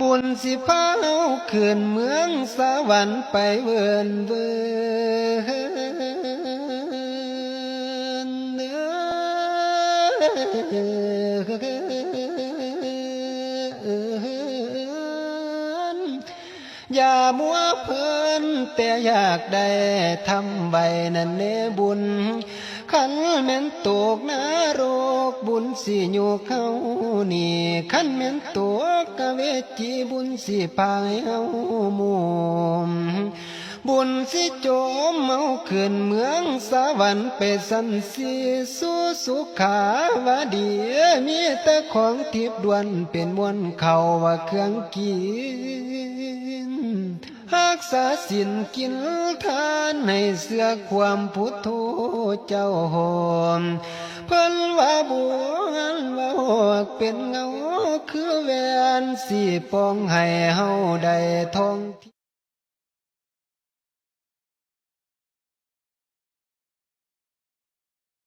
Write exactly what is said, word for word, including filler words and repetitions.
บุญสิพาเฮาขึ้นเมืองสวรรค์ไปเวินเวิน อย่ามัวเพลินแต่อยากได้ทำไว้นั่นแน่บุญ คันแม่นตกนรกบุญสิยกเฮาหนี คันแม่นตกกะเวจีบุญสิพาให้เฮามุม บุญสิโจมเฮาขึ้นเมืองสวรรค์ไปสันสีสู่สุขาวดี มีแต่ของทิพย์ล้วนเป็นมวลเขาว่าเครื่องกิน รักษาศีลกินทานให้เชื่อความพุทโธเจ้าหอม เพิ่นว่าบุญว่าออกเป็นเงาคือแหวนสีปองให้เฮาได้ท่อง